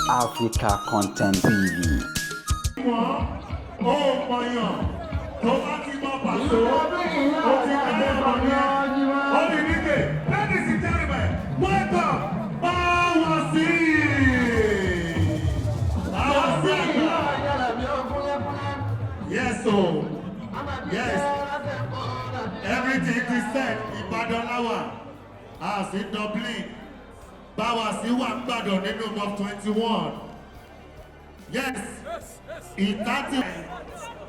Africa Content TV. Wọ́n ó mọ̀yàn tó bá ti mọ pàṣẹ ó ti kẹ́lẹ́ mọ̀ ní ó ní nígbè. Ladies and gentlemen, welcome Bawasi. Bawasi àgbà. Yes o, yes, everything is set. Ìbàdàn láwà a sí Dublin. Bawasi wà n'Ìbàdàn nínú Mosque 21. Yes. Ìtàtí.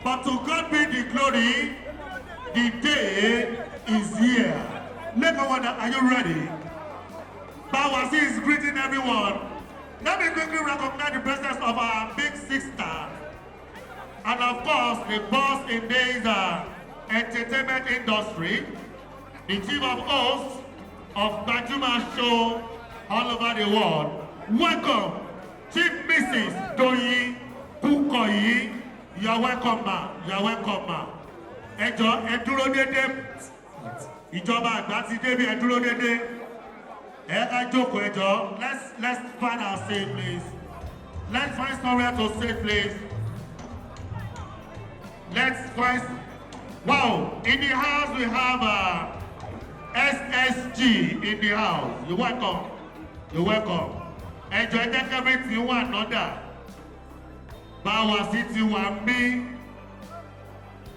But to God be the glory, the day is here. Lẹ́kọ̀ọ́ wonder, are you ready? Bawasi is greeting everyone. Let me quickly recognize the presence of our big sister. And of course, the boss in this entertainment industry, the chief of hosts of Gbajuma Show all over the world. Welcome, Chief Mrs. Doyin Kukoyi. You are welcome, ma. You are welcome, ma. Ẹ jọ̀ọ́, ẹ dúró dédé. Ìjọba àgbà ti débi, ẹ dúró dédé. Ẹ ká jókòó, ẹ jọ̀ọ́. Let's find our safe place. Let's find somewhere to safe place. Let's find. Wow! In the house we have SSG in the house. You welcome. You welcome. Ẹ jọ̀ọ́, ẹ jẹ́ kí everything wà nọ́dà. Báwa sí ti wà ń bí.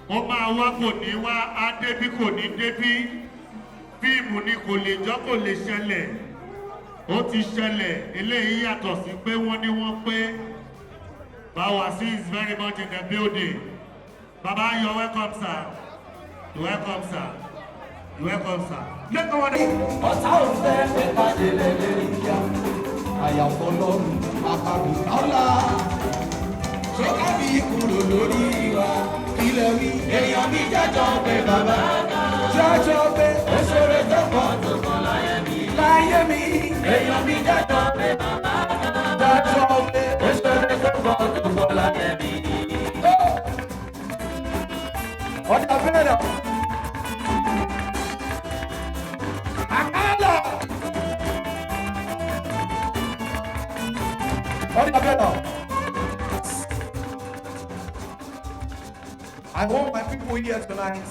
Ó máa wá, kò ní wá, á débí, kò ní débí. Fíìmù ni, kò lè jọ́, kò lè ṣẹlẹ̀. Ó ti ṣẹlẹ̀, eléyìí yàtọ̀ sí pé wọ́n ní wọ́n pé. Bawasi is very much in the building. Baba, you're welcome, sir. You're welcome, sir. You're welcome, sir. Lẹ́kọ̀ọ́ wọn. Ọ̀tá ò fẹ́ pé ká délẹ̀ lérí kíá, àyàfọ́ lọ́rùn àpapọ̀ kọ́lá ṣé ká bí kúrò lórí wa kílẹ̀ wí. Èèyàn mi jẹ́jọ́ pé bàbá jẹ́jọ́ pé ó ṣeré tó pọ̀ tó pọ̀ láyé mi láyé mi. Èèyàn mi jẹ́jọ́ pé bàbá jẹ́jọ́ pé ó ṣeré tó pọ̀ tó pọ̀ láyé mi. Ọjà bẹ̀rẹ̀. Àkàlà. Ọjà bẹ̀rẹ̀. I want my people here tonight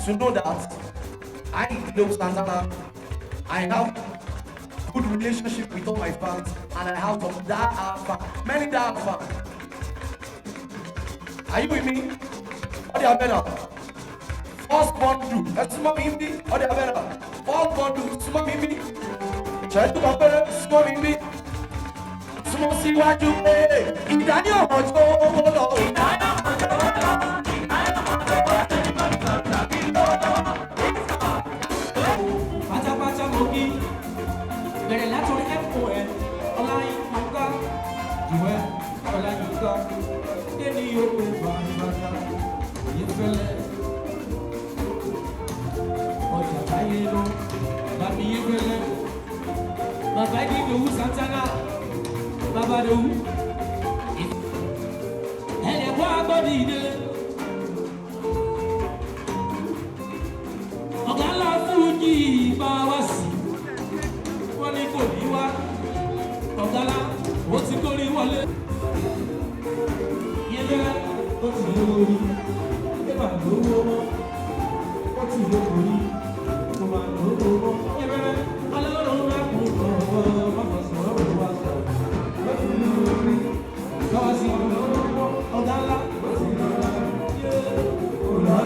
to know that I, Leo Santana, I have good relationship with all my fans, and I have some die fans, many die fans. Are you with me? Ọdẹ abẹ́nà. First bundle, ẹ súnmọ́ mi bí. Ọdẹ abẹ́nà. First bundle, súnmọ́ mi bí. Ìṣẹ́jú kan péré, súnmọ́ mi bí. Súnmọ́ síwájú pé ìdání ọ̀rọ̀ tó lọ. Ìdání ọ̀rọ̀ tó lọ. Ìdání ọ̀rọ̀ tó lọ. Pátápátá mo kí bẹ̀rẹ̀ látòrí mon ọláyínká jùwẹ́ ọláyínká déní yóò bàbàdà yẹfẹlẹ ọjà táyé lọ bàbí yẹfẹlẹ bàbá ìdíjòwú Santana bàbá dòwú ẹ̀ẹ́dẹ̀kọ́ agbọ́dì ìdílé. Ọ̀gá ńlá fújì bá wá sí, wọ́n ní kò ní wá. Ọ̀gá ńlá ó ti kórí wọlé. Yẹ́bẹ́rẹ́ ó ti lórí, ẹ máa lówó mọ́. Ó ti lórí, kò máa lówó mọ́. Yẹ́bẹ́rẹ́ ọlọ́run máa kún ọ̀pọ̀ mọ́kàn sọ̀rọ̀ wá sọ̀rọ̀. Ó ti lórí, lọ́wọ́ sí